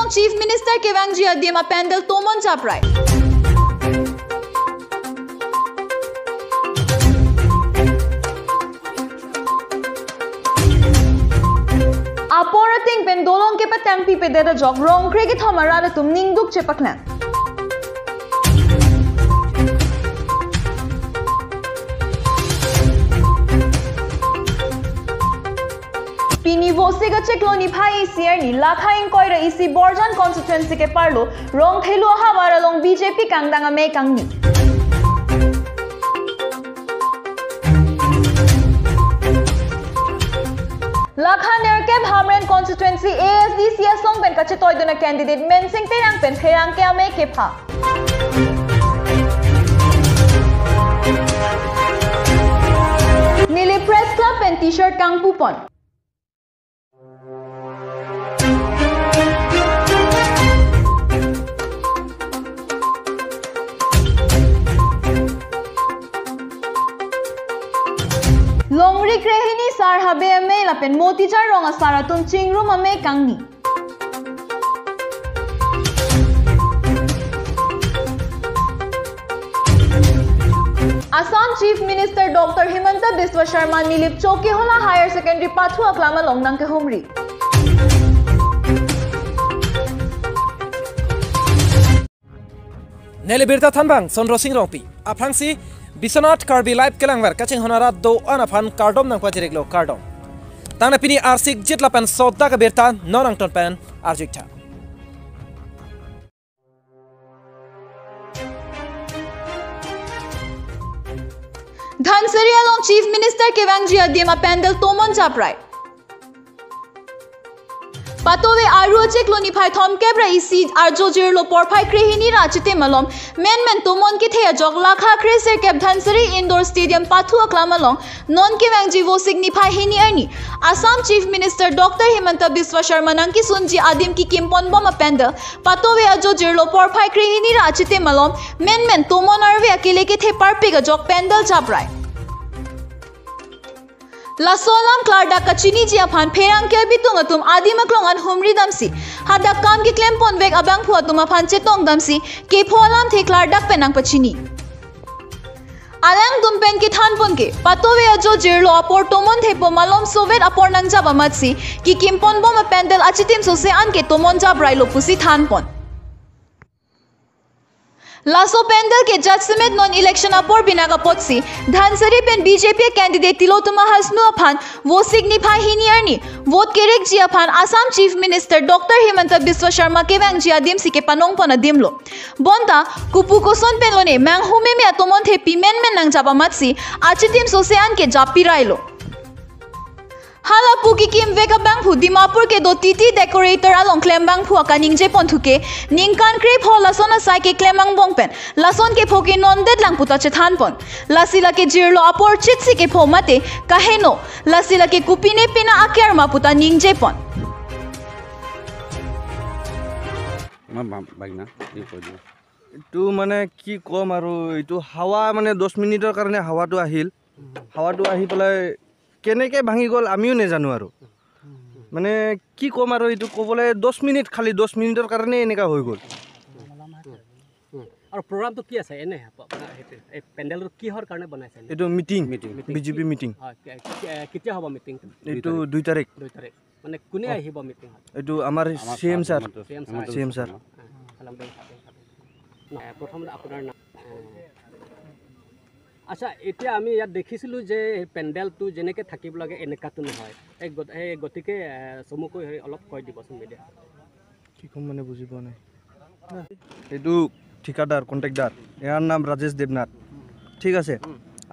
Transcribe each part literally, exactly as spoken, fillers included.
Chief Minister kevangji adim apandal tomon japrai. Apor ateng pen dolong kepatangpipedet ajok Rongkre kethom arat atum ningduk chepaklang. Pini Vosik achiklo niphai isi arni Lakha ingkoi ra isi Borjan constituency ke-arlo Rongthelu ahavar along B J P kangdang amei kangni. Lakha nerkep Hamren constituency A S D C asong pen kachetoidun a-candidate Mensing Terang pen pherangke amei kepha. Nilip Press Club pen T-shirt kangpupon. Longri krehini sar habe amei lapen Motijar rong asar atum chingrum amei kangni. Assam Chief Minister Doctor Himanta Biswa Sharma Nilip Chokihola Higher Secondary pathu aklam along nangkehumri. Neli birta thanbang Sondro Sing Rongpi. Aphrangsi Biswanath Karbi Live kelangver kachinghon arat do-an aphan kardom nangpajiriklo, kardom. Tangte pini arsik jit lapen sodak abirta non angton pen arjuiktha. Dhansiri along Chief Minister kevangji adim apandal tomon japrai. Patove Aru achiklo niphai thomkep ra isi arjo jirlo porphai krehini ra achitim malom menmen tomon kethe ajok Lakha kresirkep Dhansiri Indoor Stadium pathu aklam along non kevangji Vosik niphai hini arni Assam Chief Minister Doctor Himanta Biswa Sharma nangkesunji adim kekimponbom apandal patove arjo jirlo porphai krehini ra achitim malom menmen tomon arve akele kethe parpik ajok pandal japrai. Laso alam klardak kachiniji aphan pherangke abitung atum adim aklong an humri damsi hadak kam keklemponvek abangphu atum aphan chetong damsi kepho alamthe klardak pen nangpachini. Alangtum pen kethanpon ke, patove arjo jirlo apor tomon thepo malom sovet apor nangjap amatsi kekimponbom apandal achitim sose an ke tomon japrailo pusi thanpon. Laso pandal ke jatsemet non election apor binak apotsi Dhansiri pen B J P candidate Tilottama Hasnu aphan Vosik niphai hini arni vote kerekji aphan Assam Chief Minister Doctor Himanta Biswa Sharma kevangji adimsi kepanongpon adimlo. Bonta, kopu koson pen lone manghu meme atomonthe pimenmen nangjap amatsi achitim sose an ke jappirailo. Hala pu kekimvek abangphu Dimapur kedo T T Decorator along klembangphu akaningje ponthu ke ningkan krepho lason asai keklem angbong pen lason kepho ke nondet lang puta chethanpon. Lasi lake jirlo apor chitsi kepho mate kaheno, lasi lake kopine pina aker ma puta ningjepon. মা- মা- ভাগিনা, এই কৈ দিওঁ। এইটো মানে কি ক'ম আৰু, এইটো হাৱা মানে দহ মিনিটৰ কাৰণে হাৱাটো আহিল। হাৱাটো আহি পেলাই কেনেকে ভাঙি গ'ল আমিও নাজানো আৰু। মানে কি ক'ম আৰু, এইটো ক'বলৈ দহ মিনিট, খালি দহ মিনিটৰ কাৰণে এনেকা হৈ গ'ল। উম। আৰু প্ৰগ্ৰামটো কি আছে এনে আপোনাৰ সেইটো? এই পেণ্ডেলটো কিহৰ কাৰণে বনাইছে এনে? এইটো meeting, meeting. Meeting. B J P meeting. হয়, কে- কে- কেতিয়া হ'ব মিটিংটো? এইটো দুই তাৰিখ। দুই তাৰিখ। মানে কোনে আহিব মিটিঙত? এইটো আমাৰ আমাৰ C M sir sir. Himanta C M sir. C M sir. অ, হেল্ল', বেং, বেং, বেং। ন, প্ৰথমতে আপোনাৰ নাম। অ। আচ্ছা, এতিয়া আমি ইয়াত দেখিছিলোঁ যে এই পেণ্ডেলটো যেনেকে থাকিব লাগে এনেকুৱাতো নহয়। এই গত- এই গতিকে, এ, চমুকৈ অলপ কৈ দিবচোন মিডিয়া। কি ক'ম মানে বুজি পোৱা নাই। এইটো ঠিকাদাৰ, কণ্ট্ৰেক্টদাৰ, ইয়াৰ নাম ৰাজেশ দেৱনাথ। ঠিক আছে,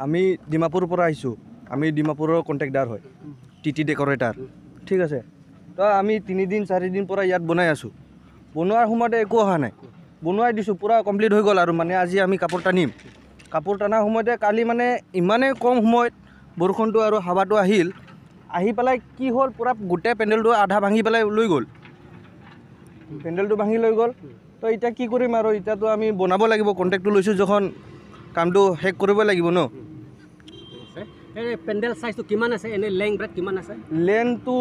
আমি ডিমাপুৰৰ পৰা আহিছোঁ, আমি ডিমাপুৰৰ কণ্ট্ৰেক্টদাৰ হয়, টি টি ডেকৰেটাৰ। ঠিক আছে, তো আমি তিনিদিন চাৰিদিন পৰা ইয়াত বনাই আছোঁ। বনোৱাৰ সময়তে একো অহা নাই, বনোৱাই দিছোঁ, পূৰা কমপ্লিট হৈ গ'ল আৰু মানে আজি আমি কাপোৰ টানিম। কাপোৰ টানাৰ সময়তে কালি মানে ইমানে কম সময়ত বৰষুণটো আৰু হাৱাটো আহিল, আহি পেলাই কি হ'ল, পূৰা গোটেই পেণ্ডেলটো আধা ভাঙি পেলাই লৈ গ'ল, পেণ্ডেলটো ভাঙি লৈ গ'ল। তো এতিয়া কি কৰিম আৰু, এতিয়াতো আমি বনাব লাগিব, কণ্ট্ৰেক্টটো লৈছোঁ যখন, কামটো শেষ কৰিবই লাগিব ন। এই পেণ্ডেল চাইজটো কিমান আছে, এনে লেংথ ব্ৰেডথ কিমান আছে? লেন্থটো,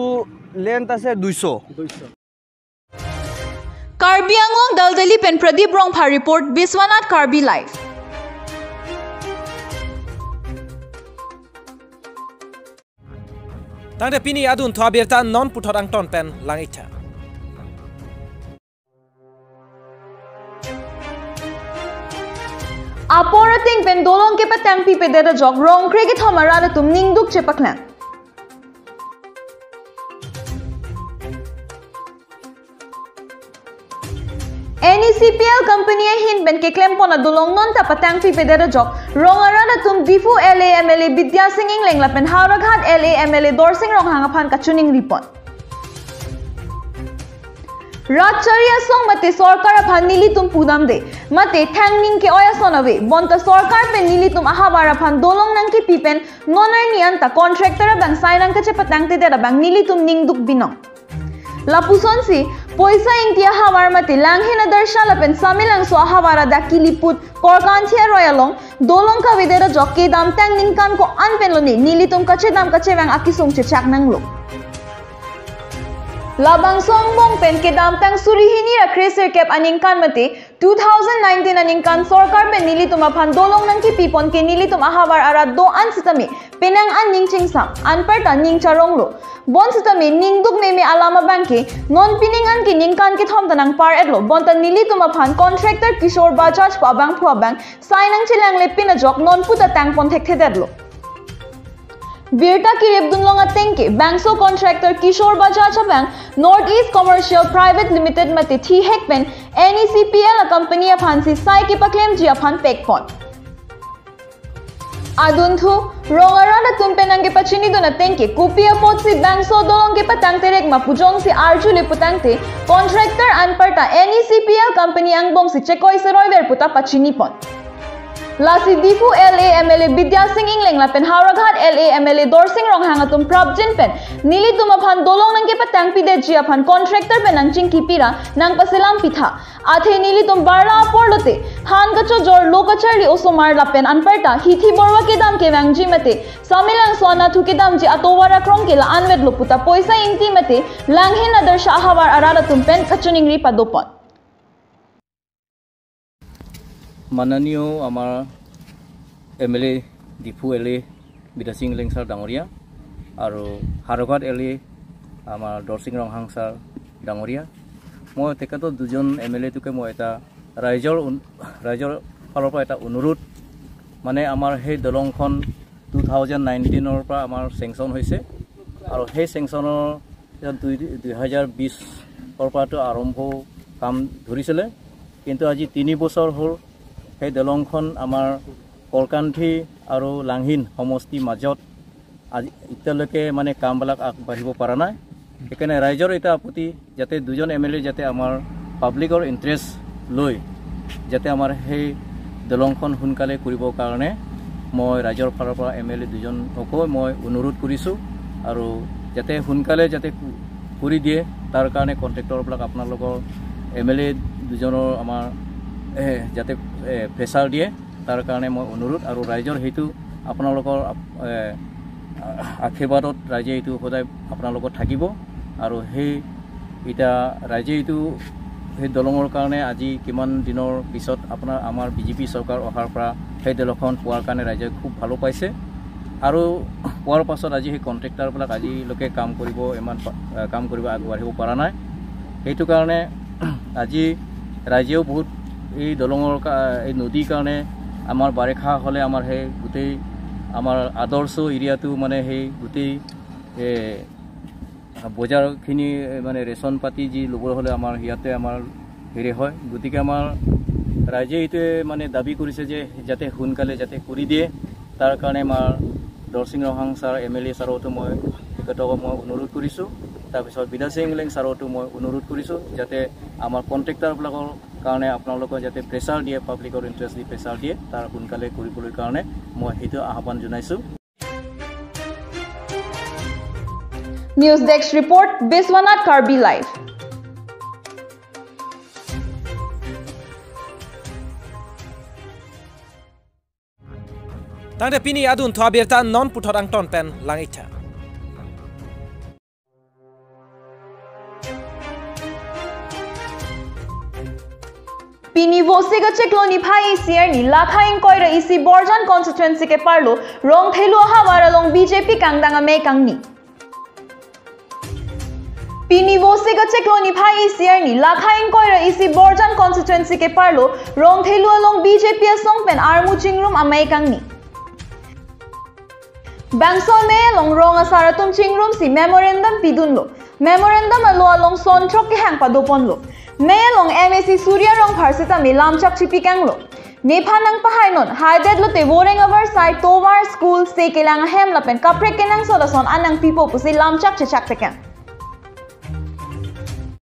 লেন্থ আছে দুইশ। দুইশ। Karbi Anglong, Daldali pen Pradip Rongphar report, Biswanath Karbi Live. Tangte pini adunthu abirta non puthot angton pen lang-iktha. Apor ateng pen dolong kepatangpipedet ajok rong kre kethom arat atum ningduk chepaklang. N E C P L company ahin pen keklempon adolong nonta patangpipedet ajok rong arat atum Diphu L A M L A Bidya Sing Engleng lapen Howraghat L A M L A Dorsing Ronghang aphan kachiningripon. Rat chari asong mate sorkar aphan nelitum pudamde, mate thangning ke-oi ason ave, bonta sorkar pen nelitum ahavar aphan dolong nangkepi pen non arni anta contractor abang sai nangkachepatangtedet abang nelitum ningduk binong. Lapusonsi, poisa ingti ahavar mate Langhin Adarsha lapen Samelangso ahavar adak Kiliput Korkanthi aroi along dolong kavedet ajok kedamtang ningkan ko-an pen lone nelitum kachedam kachevang akesung chechak nanglo. Labangso angbong pen kedamtang suri hini ra kre sirkep aningkan mate two thousand nineteen aningkan sorkar pen nelitum aphan dolong nangkepipon ke nelitum ahavar arat do-an sitame penang an ning chingsam, anparta ning charonglo. Bonsitame ningduk meme alam abang ke non pining an ke ningkan kethom ta nangpar-etlo, bonta nelitum aphan contractor Kishore Bajaj pu abangphu abang sai nangchelanglepin ajok non puta tangpon thekthedetlo. Birta kiripdunlong ateng ke bangso contractor Kishore Bajaj abang North East Commercial Private Limited mate thihek pen N E C P L a company aphansi sai kepaklemji aphan pekpon. Adunthu, rong arat atum pen nangkepachinidun ateng ke kopi apotsi bangso dolong kepatangterek ma pu jongsi arjule putangte contractor anparta N E C P L company angbongsi chekoi seroiver puta pachinipon. Lasi Diphu L A M L A Bidya Sing Engleng lapen Howraghat L A M L A Dorsing Ronghang atum prapjin pen nelitum aphan dolong nangkepatangpidetji aphan contractor pen nangchingkipira nangpaselam pitha. Athe nelitum barla apor lote han kachojor, lo kacharli osomar lapen anparta hithi borwa kedam kevangji mate Samelangso anatthu kedamji atovar akrong ke la-anvetlo puta poisa ingti mate Langhin Adarsha ahavar arat atum pen kachiningri padopon. মাননীয় আমাৰ M L এ, ডিফু এল এ বিদ্যা সিং লেংচাৰ ডাঙৰীয়া আৰু হাৰঘাট এল এ আমাৰ দৰসিং ৰংহাং ছাৰ ডাঙৰীয়া, মই তেখেতৰ দুজন এম এল এটোকে মই এটা ৰাইজৰ উন-, ৰাইজৰ ফালৰ পৰা এটা অনুৰোধ, মানে আমাৰ সেই দলংখন টু থাউজেণ্ড নাইনটিনৰ পৰা আমাৰ চেংচন হৈছে আৰু সেই চেংচনৰ দুই, দুই হাজাৰ বিশৰ পৰাতো আৰম্ভ কাম ধৰিছিলে, কিন্তু আজি তিনি বছৰ হ'ল সেই দলংখন আমাৰ কলকান্থি আৰু লাংহিন সমষ্টিৰ মাজত আজি এতিয়ালৈকে মানে কামবিলাক আগবাঢ়িব পৰা নাই। সেইকাৰণে ৰাইজৰ এটা আপত্তি, যাতে দুজন এম এল এ যাতে আমাৰ পাব্লিকৰ ইণ্টাৰেষ্ট লৈ যাতে আমাৰ সেই দলংখন সোনকালে কৰিবৰ কাৰণে মই ৰাইজৰ ফালৰ পৰা এম এল এ দুজনকো মই অনুৰোধ কৰিছোঁ আৰু যাতে সোনকালে যাতে কৰি দিয়ে, তাৰ কাৰণে কণ্ট্ৰেক্টৰবিলাক আপোনালোকৰ এম এল এ দুজনৰ আমাৰ, এ, যাতে, এ, প্ৰেছাৰ দিয়ে, তাৰ কাৰণে মই অনুৰোধ আৰু ৰাইজৰ সেইটো আপোনালোকৰ আপ-, এ, আশীৰ্বাদত ৰাইজে এইটো সদায় আপোনালোকৰ থাকিব আৰু সেই এতিয়া ৰাইজে এইটো সেই দলঙৰ কাৰণে আজি কিমান দিনৰ পিছত আপোনাৰ আমাৰ বি জে পি চৰকাৰ অহাৰ পৰা সেই দলংখন পোৱাৰ কাৰণে ৰাইজে খুব ভালো পাইছে আৰু পোৱাৰ পাছত আজি সেই কণ্ট্ৰেক্টৰবিলাক আজিলৈকে কাম কৰিব, ইমান পা-, আ, কাম কৰিব আগবাঢ়িব পৰা নাই। সেইটো কাৰণে আজি ৰাইজেও বহুত এই দলঙৰ কা-, এই নদীৰ কাৰণে আমাৰ বাৰিষা হ'লে আমাৰ সেই গোটেই আমাৰ আদৰ্শ এৰিয়াটো মানে সেই গোটেই, এ, বজাৰখিনি, এ, মানে ৰেচন পাতি যি ল'বলৈ হ'লে আমাৰ ইয়াতে আমাৰ হেৰি হয়। গতিকে আমাৰ ৰাইজে এইটোৱে মানে দাবী কৰিছে যে যাতে সোনকালে যাতে কৰি দিয়ে, তাৰ কাৰণে আমাৰ দৰসিং ৰংহাং ছাৰ, এম এল এ ছাৰকো মই, তেখেতকো মই অনুৰোধ কৰিছোঁ। তাৰপিছত বিদ্যা সিং লেং ছাৰকো মই অনুৰোধ কৰিছোঁ যাতে আমাৰ কণ্ট্ৰেক্টৰবিলাকৰ কাৰণে আপোনালোকে যাতে প্ৰেছাৰ দিয়ে, পাব্লিকৰ ইণ্টাৰেষ্ট দি প্ৰেছাৰ দিয়ে, তাৰ সোনকালে কৰিবলৈ কাৰণে মই সেইটো আহ্বান জনাইছোঁ। News Desk Report, Biswanath Karbi Live. Tangte pini adunthu abirta non puthot angton pen lang-iktha. Pini Vosik achiklo niphai isi arni Lakha ingkoi ra isi Borjan constituency keparlo Rongthelu ahavar along B J P kangdang amei kangni. Pini Vosik achiklo niphai isi arni Lakha ingkoi ra isi Borjan constituency keparlo Rongthelu along B J P asong pen armu chingrum amei kangni. Bangso amei along rong asar atum chingrumsi memorandum pidunlo. Memorandum alo along son throk kehang padoponlo. Amei along M A C Surya Rongphar sitame lamchak chipikanglo. Nephan nangpahainon, haidet lote voreng avarsai, tovar, school, se kelang ahem lapen kaprek kenangsot ason an nangpipo pusi lamchak chechak tekang.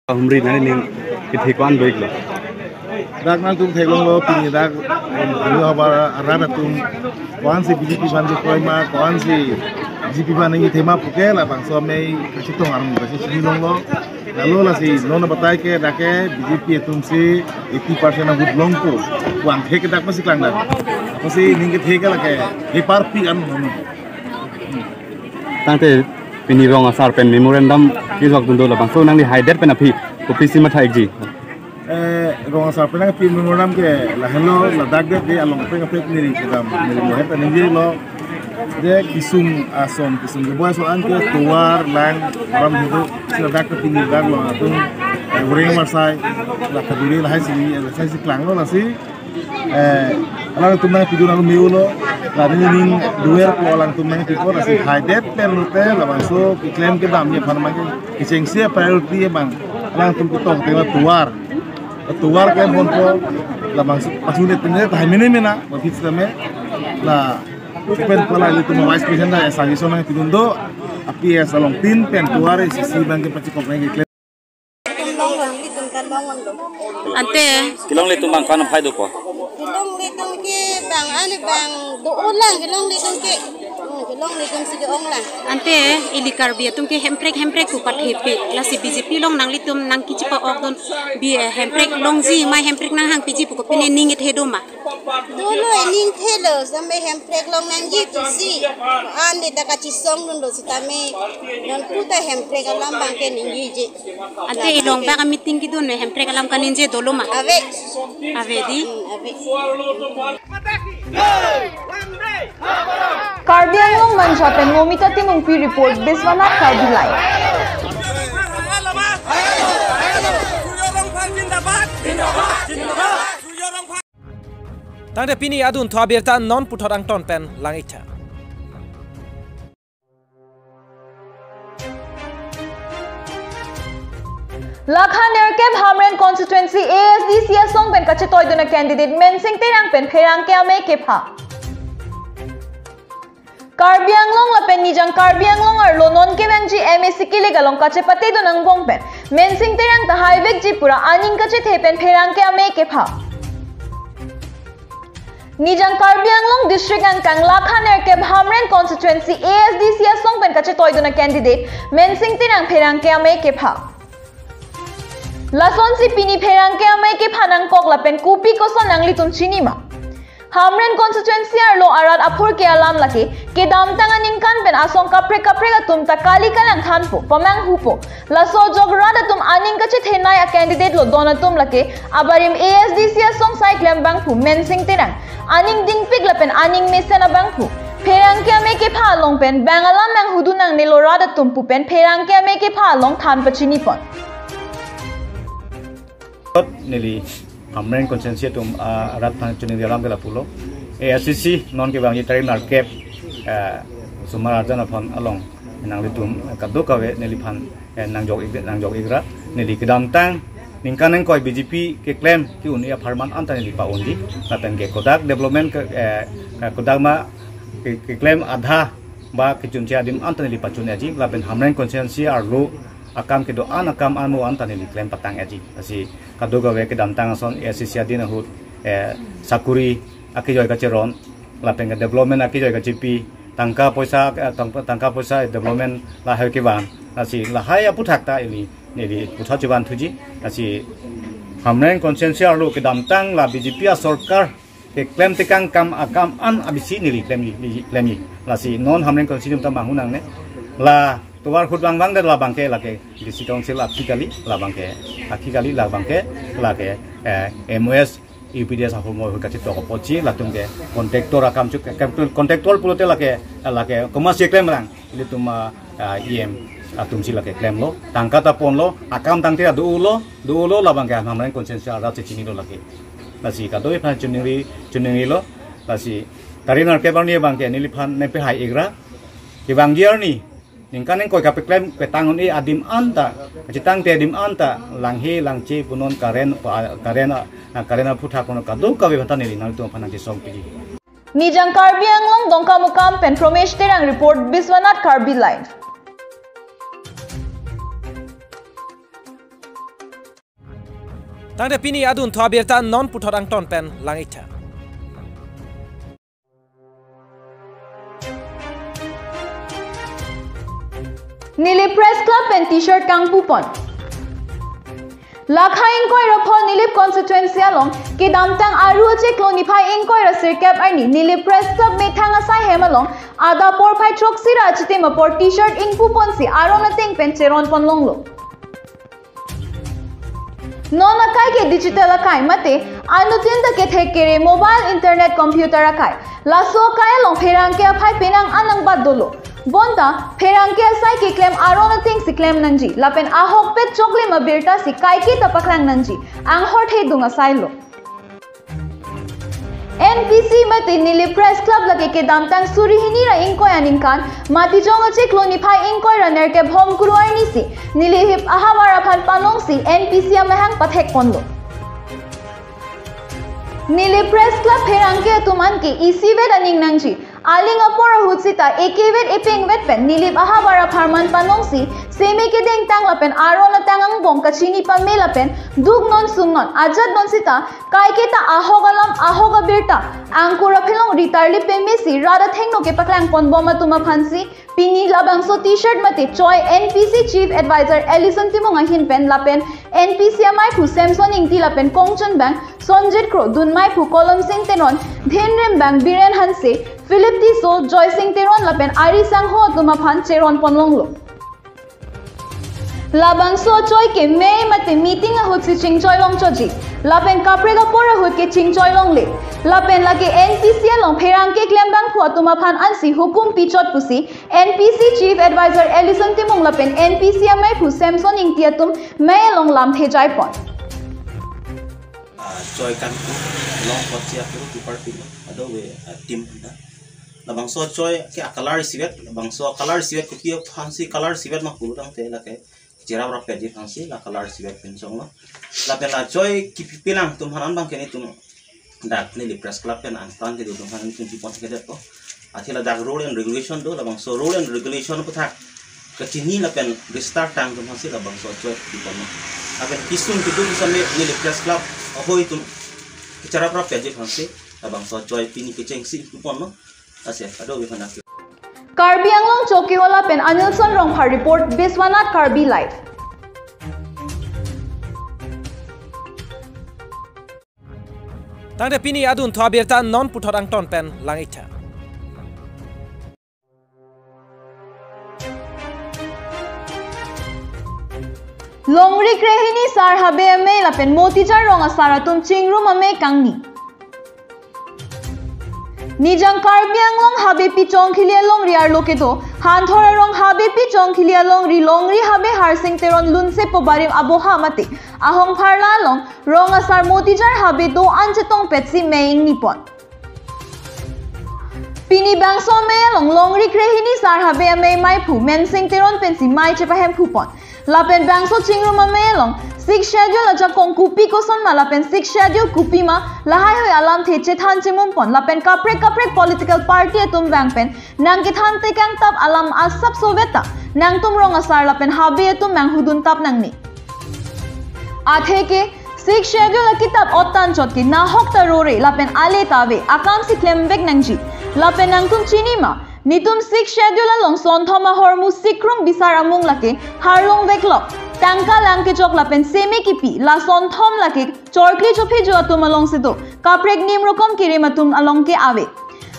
Humri nani ning kithi ko-an do-iklo? Dak nangtum theklonglo, pini dak, em, anu abar arat atum ko-ansi B J P aphan kekroi ma, ko-ansi B J P aphan nangkethema puke labangso amei kachetong arni kachinilonglo. Lalo lasi non abatai ke dak ke B J P atumsi eighty percent ahut longpo. Ko-an thek ke dak masi klangdak. Masi ning kethe ke lake hepar pi an non. Tangte pini rong asar pen memorandum kejok dun do labangso nangli haidet pen aphi kopisi matha-ikji? Eh, rong asar pen nangpi memorandum ke lahelo ladak det de along pen kaprek neli kedam neli mohet aningjelo. Je kisung ason, kisung keboi ason an ke tovar, lang, ram hidu, si ladak ke pini dak lo atum, eh, voreng avarsai, la kaduri lahai si, eh, lahai si klanglo lasi, eh, alangtum nangpidun alu meulo, la neli ning duer ko alangtum nangpiko, lasi haidet pen lote labangso keklem kedamji aphan mangke kechengsi priority abang alangtum ketok tema tovar. Tovar keklem ponpo, labangso pachundet pen tahai mene mena, mapit sitame, la pen pala ilitum Vice President da S R G so nangpidun do, A P S along tin pen tovar isi si abang kepachikok nangkeklem. Ante. Kelonglitum abang ko-an aphai dopo? Kelonglitum ke bang ani bang do-olang kelonglitum ke. Hmm, kelonglitum si do-onglang. Ante ili Karbi atum ke hemprek hemprek pu pathepi. Lasi B J P along nanglitum nangkechipa-okdun bi, eh, hemprek longji ma hemprek nanghangpiji pu kopine ning kethe do ma? Dolo ning thelo, sampai hemprek longnangji pusi. Ante ta kachisongdun do sitame. Non puta hemprek alam abang ke ningjiji. Ante ilong bak meeting kedun hemprek alam kaningje dolo ma? Ave. Ave di. Hmm, ave. Karbi Anglong Manja pen Momita Timungpi report, Biswanath Karbi Live. Tangte pini adunthu abirta non puthot angton pen lang-iktha. Lakha nerkep Hamren constituency A S D C asong pen kachetoidun a-candidate Mensing Terang pen pherangke amei kepha. Karbi Anglong lapen Nijang Karbi Anglong arlo non kevangji M A C kilik along kachepatedun angbong pen Mensing Terang tahai vekji pura aning kachethe pen pherangke amei kepha. Nijang Karbi Anglong District angkang Lakha nerkep Hamren constituency A S D C asong pen kachetoidun a-candidate Mensing Terang pherangke amei kepha. Lasonsi pini pherangke amei kepha nangkok lapen kopi koson nanglitum chinima? Hamren constituency arlo arat aphurke alam lake kedamtang aningkan pen asong kaprek kaprek atum ta kali kalang thanpo, pamanghupo. Laso ajok rat atum aning kachethenei a-candidate lo don atum lake abarim A S D C asong sai klem abangphu Mensing Terang. Aning dingpik lapen aning mesen abangphu. Pherangke amei kepha along pen bang alam nanghudun nangnelo rat atum pu pen pherangke amei kepha along than pachinipon. Neli Hamren constituency atum, ah, rat aphan chuningri alam ke lapulo. A S D C non kevangji tarik nerkep, eh, osomar arjan aphan along nanglitum kadokave neliphan, eh, nangjok-ik, nangjok-ikra. Neli kedamtang ningkan ingkoi B J P keklem ke-un-e apharman anta neli pa-unji. Lapen ke kodak development ke, eh, kodak ma ke, keklem adha ba kechunche adim anta neli pachun-eji. Lapen Hamren constituency arlo akam kedo-an akam anmo anta neli klem patang-eji. Lasi kadokave kedamtang ason A S D C adin ahut, eh, sakuri akejoi kacheron, lapen ke development akejoi kachepi, tangka poisa, eh, tang-, tangka poisa development lahai kevang. Lasi lahai aphuthak ta ili, neli puthot chevanthuji. Lasi Hamren constituency arlo kedamtang la B J P asorkar keklem tekang akam akam an abisi neli klem, neli klemji. Lasi non Hamren constituency ta manghu nangne. La Tovar ahut vang vang det labang ke lake D C Council aphi kali labang ke, aphi kali labang ke lake, eh, M O S U P D S ahormu ahut kachetok apotsi latum ke contractor akam chu, contractor pulote lake, lake komatsi klemrang, ilitum, ah, ah, E M atumsi lake klemlo, tangka ta ponlo, akam tangte do-olo, do-olo labang ke Hamren constituency arat si chinilo lake. Lasi kadokave aphan chiningrilo, lasi kari narkep arni abang ke neliphan nepehai ikra, kevangji arni ningkan ingkoi kapeklem petang un-e adim anta, kachetangte adim anta, langhe langche punon current, pa-, current, ah, current aphuthak punon kadokave aphan ta neli nangtum aphan nangchesong piji. Nijang Karbi Anglong Dongkamukam pen Promesh Terang report, Biswanath Karbi Live. Tangte pini adunthu abirta non puthot angton pen lang-iktha. Nilip Press Club pen T-shirt kangpupon. Lakha ingkoi ra pho Nilip constituency along kedamtang Aru achiklo niphai ingkoi ra sirkep arni Nilip Press Club methang asai hem along adap porphai throksi ra achitim apor T-shirt ingpuponsi aron ateng pen cheronpon longlo. Non akai ke digital akai mate anuttin ta kethek kere mobile, internet, computer akai. Laso akai along pherangke aphai penang anang bat dolo. Bonta pherangke asai keklem aron atengsi klem nangji. Lapen ahokpet choklim abirta si kaike ta paklang nangji. Anghor thedung asailo. N P C mate Nilip Press Club lake kedamtang suri hini ra ingkoi aningkan, Matijong achiklo niphai ingkoi ra nerkep Hongkru arnisi Nilip ahavar aphan panongsi N P C amahang pathekponlo. Nilip Press Club pherangke atum anke isivet aning nangji. Aling apor ahut sita ekevet epengvet pen Nilip ahavar apharman panongsi seme kedengtang lapen aron atang angbong kachini pame lapen duk non sung non ajat non sita kaike ta ahok alam ahok abirta angkur aphelong ritarli pemesi rat athengno kepaklang ponbom atum aphansi pini labangso T-shirt mate choi N P C Chief Advisor Ellison Timung ahin pen lapen N P C amaiphu Samson Ingti lapen kongchun bang Sonjit Kro, dunmaiphu Kolom Sing Teron, dhenrem bang Biren Hanse, Philip Tisso, Joy Sing Teron lapen ari sangho atum aphan cheronpon longlo. Labangso achoi ke mei mate meeting ahutsi chingchoi longchotji. Lapen kaprek apor ahut ke chingchoi longle. Lapen lake N P C along pherangke klembangphu atum aphan ansi hukum pichot pusi N P C Chief Advisor Ellison Timung lapen N P C amaiphu Samson Ingti atum mei along lamthe jaipon. Ah, choi kangpu long kotsi apiro keeper pilo. Ado we, ah, team da. Labangso choi ke a-color isivet, labangso a-color isivet kopi aphansi color isivet ma pulotangte lake cherap rapetji aphansi la color isivet pen chonglo. Lapen la choi kipi pilang atum aphan abang ke netum dak Nilip Press Club pen angtan kedo atum aphan netum pipon kedetpo. Athe ladak rule and regulation do, labangso rule and regulation aphuthak kachini lapen bistar tang atum aphansi labangso choi pipon. Lapen kesung kedo same Nilip Press Club ahoi atum kecherap rapetji aphansi labangso choi pini kechengsi piponlo. Ase, ado bifana. Karbi Anglong Chokihola pen Anilson Rongphar report, Biswanath Karbi Live. Tangte pini adunthu abirta non puthot angton pen lang-iktha. Longri krehini sar habe amei lapen Motijar rong asar atum chingrum amei kangni. Nijang Karbi Anglong Habepi Chongkhili alongri arlo kedo, Hanthor arong Habepi Chongkhili alongri longri habe Harsing Teron Lunsepo barim aboha mate ahong pharla along rong asar Motijar habe do-an chetongpetsi mei ingnipon. Pini bangso amei along longri krehini sar habe amei maiphu Mensing Teron pensi mei chepahemphupon. Lapen bangso chingrum amei along Sixth Schedule ajakong kopi kosonma lapen Sixth Schedule kopima lahaihui alamthe chethan chemumpon lapen kaprek kaprek political party atum vang pen nangkethan tekangtap alam asapso veta nangtum rong asar lapen habe atum nanghudun tap nangne. Atheke Sixth Schedule akitap otan chot ke nahok ta rore lapen ale ta ave, akamsi klemvek nangji. Lapen nangtum chinima, netum Sixth Schedule along sonthom ahormu sikrung bisar amung lake harlung veklok, tangka lang kechok lapen seme kipi, la sonthom lake chorkli chophejo atum alongsi do, kaprek nim rokom kerim atum along ke ave.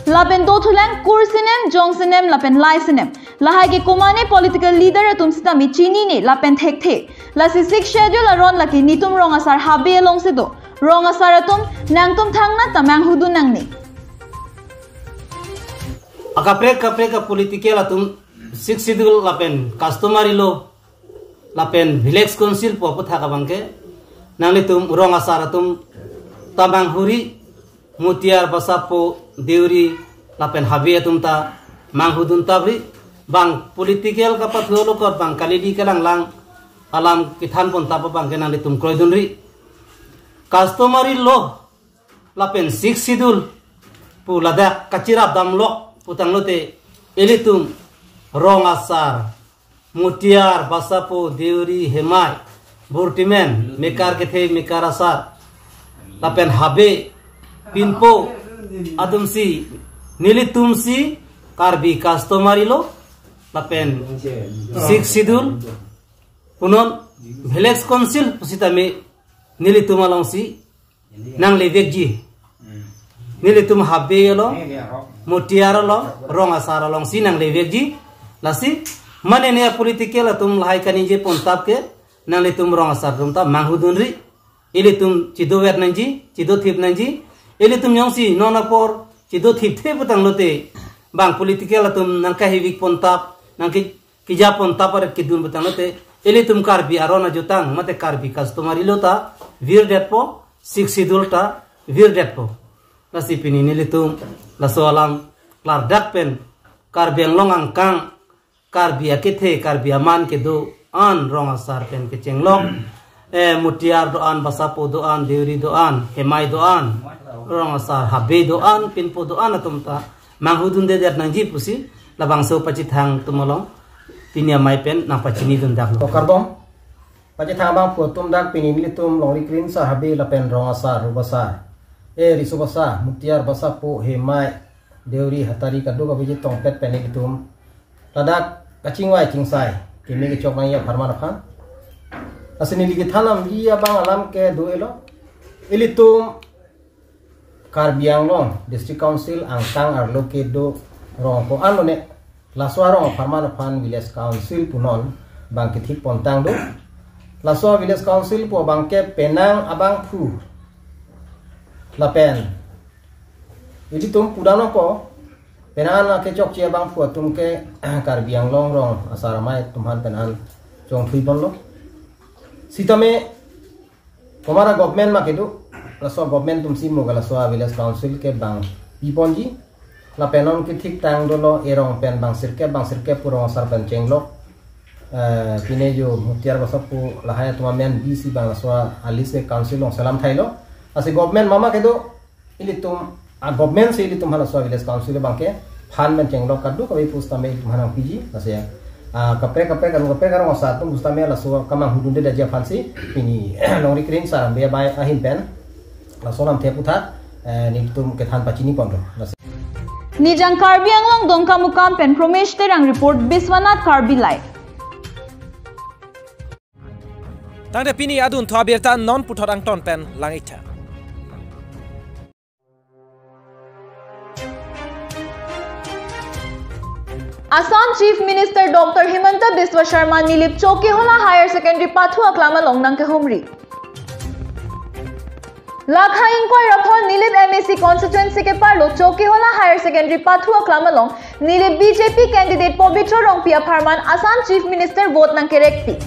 Lapen dothulang kur sinem, jong sinem lapen lai sinem. Lahai ke komatne political leader atum sitame chinine lapen thekthe. Lasi Sixth Schedule aron lake netum rong asar habe alongsi do. Rong asar atum nangtum thangnat ta manghudun nangne. Akaprek kaprek a political atum Sixth Schedule lapen customary law lapen village council pu aputhak abangke nanglitum rong asar atum ta manghuri, mutiyar, basapo, deuri lapen habe atum ta manghudun tapri. Bang political kapathu alokot bang kalili kalanglang alam kethan pon tap abangke nanglitum kroidunri. Customary law lapen Sixth Schedule pu ladak kachirap damlok putanglote ilitum rong asar, mutiyar, basapo, deuri, hemai, burtimen, mekar kethe, mekar asar, lapen habe, pinpo atumsi, nelitumsi Karbi customary law lapen Sixth Schedule punon village council pusitame nelitum alongsi nanglevekji. Nelitum habe along, mutiyar along, rong asar alongsi nanglevekji. Lasi mane ne political atum lahai kaningje pon tap ke nanglitum rong asar atum ta manghudunri. Ilitum chidover nangji, chidothip nangji. Ilitum jongsi non apor chidothipthe putanglote bang political atum nangkahivik pon tap, nangke kejapon tap aret kedun putanglote ilitum Karbi aron ajutang mate Karbi customary law ta virdetpo, Sixth Schedule ta virdetpo. Lasi pini nelitum laso alam klardak pen Karbi Anglong angkang, Karbi akethe, Karbi aman kedo-an rong asar pen kechenglok, eh, mutiyar do-an, basapo do-an, deuri do-an, hemai do-an, rong asar habe do-an, pinpo do-an atum ta manghudundedet nangji pusi labangso pachethang atum along pini amei pen nangpachinidundaklo. Kardom, pachethang abangphu atum, dak pini nelitum Longri Krimsa habe lapen rong asar, ru basa, eh, riso basa, mutiyar, basapo, hemai, deuri, hatari kadokave chetongpet pen nelitum ladak kachingvai chingsai keme kechok nangji apharman aphan. Lasi neli kethan nangji abang alam ke do-elo. Ilitum Karbi Anglong District Council angkang arlo kedo rong ko-an lone laso arong apharman aphan village council punon bang kethik pontang do. Laso village council pu abangke penang abangphu lapen ilitum pudano ko penang akechokche abangphu atum ke Karbi Anglong rong asar amei atum aphan penang chongthui ponlo. Sitame komat a government ma kedo, laso government atumsi mo ke laso a village council ke bang piponji. Lapen non kethik tang dolo, erong pen bang sirkep, bang sirkep pu rong asar pen chenglok. Eh, pine jo mutiyar basapo lahai atum amen bisi bang laso a list ke council along selam thailo. Lasi government mama kedo, ilitum a government si ilitum hala laso village council abangke phan pen chenglok kadokave pusitame ilitum aphan nangpiji. Lasi, ah, kaprek kaprek arong, kaprek arong asar atum pusitame laso kemanghudundedetji aphansi pini Longri Krimsa habe abai ahin pen laso alamthe aputhak, eh, nelitum kethan pachini ponlo. Lasi. Nijang Karbi Anglong Dongkamukam pen Promesh Terang report, Biswanath Karbi Live. Tangte pini adunthu abirta non puthot angton pen lang-iktha. Assam Chief Minister Doctor Himanta Biswa Sarma Nilip Chokihola Higher Secondary pathu aklam along nangkehumri. Lakha ingkoi ra pho Nilip M A C constituency keparlo Chokihola Higher Secondary pathu aklam along Nilip B J P candidate Pobitro Rongpi apharman Assam Chief Minister vote nangkerekpi.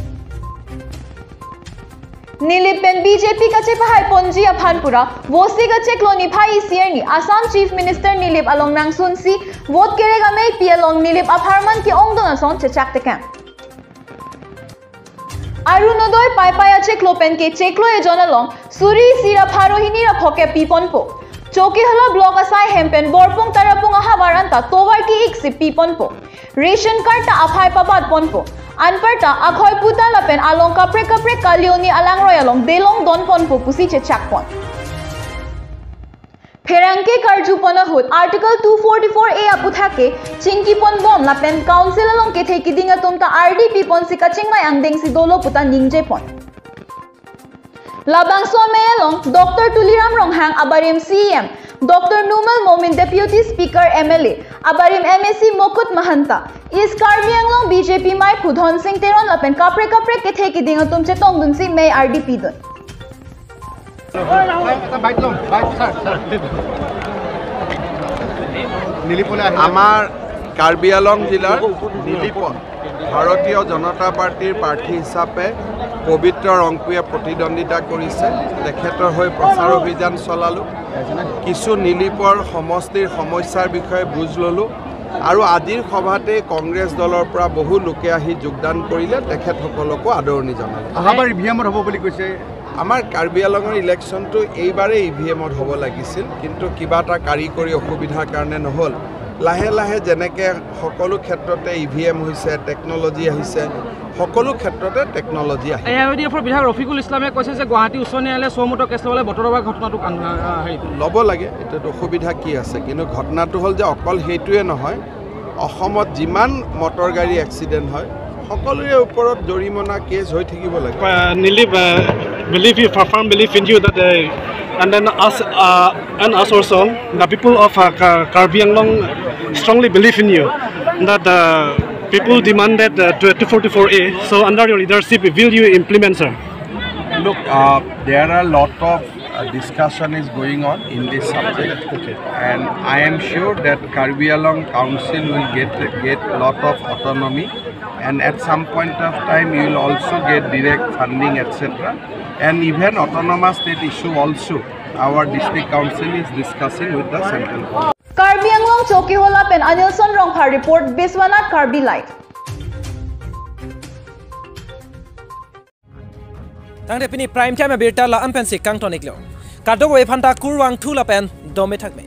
Nilip pen B J P kachepahai ponji aphan pura Vosik achiklo niphai isi arni Assam Chief Minister Nilip along nangsunsi vote kerek ameipi along Nilip apharman ke-ongdung ason chechak tekang. Arunodoi Paipai achiklo pen ke chiklo ejon along suri isi ra pharo hini ra pho ke piponpo. Chokihola block asai hem pen Borpung Tarapung ahavar anta tovar ki-ik si piponpo. Ration card ta aphai pabat ponpo. Anparta akhoi puta lapen along kaprek kaprek kalioni alangroi along delong don ponpo pusi chechak pon. Pherangke karju pon ahut Article two forty-four A aputhak ke chingki ponbom lapen council along kethe kiding atum ta ardi pi ponsi kachingvai angdeng si dolo puta ningje pon. Labangso amei along Doctor Tuliram Ronghang abarim C E M, Doctor Numal Momin Deputy Speaker M L A, abarim M A C Mukut Mahanta, East Karbi Anglong B J P amei Pudhon Sing Teron lapen kaprek kaprek kethe kiding atum chetongdunsi mei ardi pidun. আমাৰ কাৰ্বি আংলং জিলাৰ নিলিপত ভাৰতীয় জনতা পাৰ্টীৰ প্ৰাৰ্থী হিচাপে পবিত্ৰ ৰংপুৱে প্ৰতিদ্বন্দ্বিতা কৰিছে। তেখেতৰ হৈ প্ৰচাৰ অভিযান চলালোঁ। কিছু নিলিপৰ সমষ্টিৰ সমস্যাৰ বিষয়ে বুজ ল'লোঁ আৰু আজিৰ সভাতে কংগ্ৰেছ দলৰ পৰা বহু লোকে আহি যোগদান কৰিলে। তেখেতসকলকো আদৰণি জনালোঁ। অহাবাৰ ই ভি এমত হ'ব বুলি কৈছে। আমাৰ কাৰ্বি আংলঙৰ ইলেকশ্যনটো এইবাৰেই ই ভি এমত হ'ব লাগিছিল, কিন্তু কিবা এটা কাৰিকৰী অসুবিধাৰ কাৰণে নহ'ল। লাহে লাহে যেনেকে সকলো ক্ষেত্ৰতে ই ভি এম হৈছে, টেকন'লজি আহিছে, সকলো ক্ষেত্ৰতে টেকন'লজি আহিছে। এ আই ইউ ডি এফৰ বিধায়ক ৰফিকুল ইছলামে কৈছে যে গুৱাহাটী উচ্চ ন্যায়ালয়ে চৌমুহূৰ্ত কেছ ল'বলৈ বতৰ দবাৰ ঘটনাটোক আন- আ- আ- হেৰি ল'ব লাগে, এইটোত অসুবিধা কি আছে? কিন্তু ঘটনাটো হ'ল যে অকল সেইটোৱে নহয়, অসমত যিমান মটৰ গাড়ী এক্সিডেণ্ট হয়, সকলোৰে ওপৰত জৰিমনা কেছ হৈ থাকিব লাগে। Uh, Nilip, uh, believe you, firm belief in you that, uh, and then us, uh, and us also, the people of uh, Ka- Karbi Anglong strongly believe in you. That uh, people demanded uh, to- two forty-four A. So under your leadership, will you implement, sir? Look, uh, there are lot of uh, discussion is going on in this subject, and I am sure that Karbi Anglong Council will get get lot of autonomy, and at some point of time you will also get direct funding, et cetera. And even autonomous state issue also, our district council is discussing with the central government. Karbi Anglong Chokihola pen Anilson Rongphar report, Biswanath Karbi Live. Tangte pini prime time abirta la-an pensi kangton-iklo. Kadokave aphanta kurvangthu lapen dome thakme.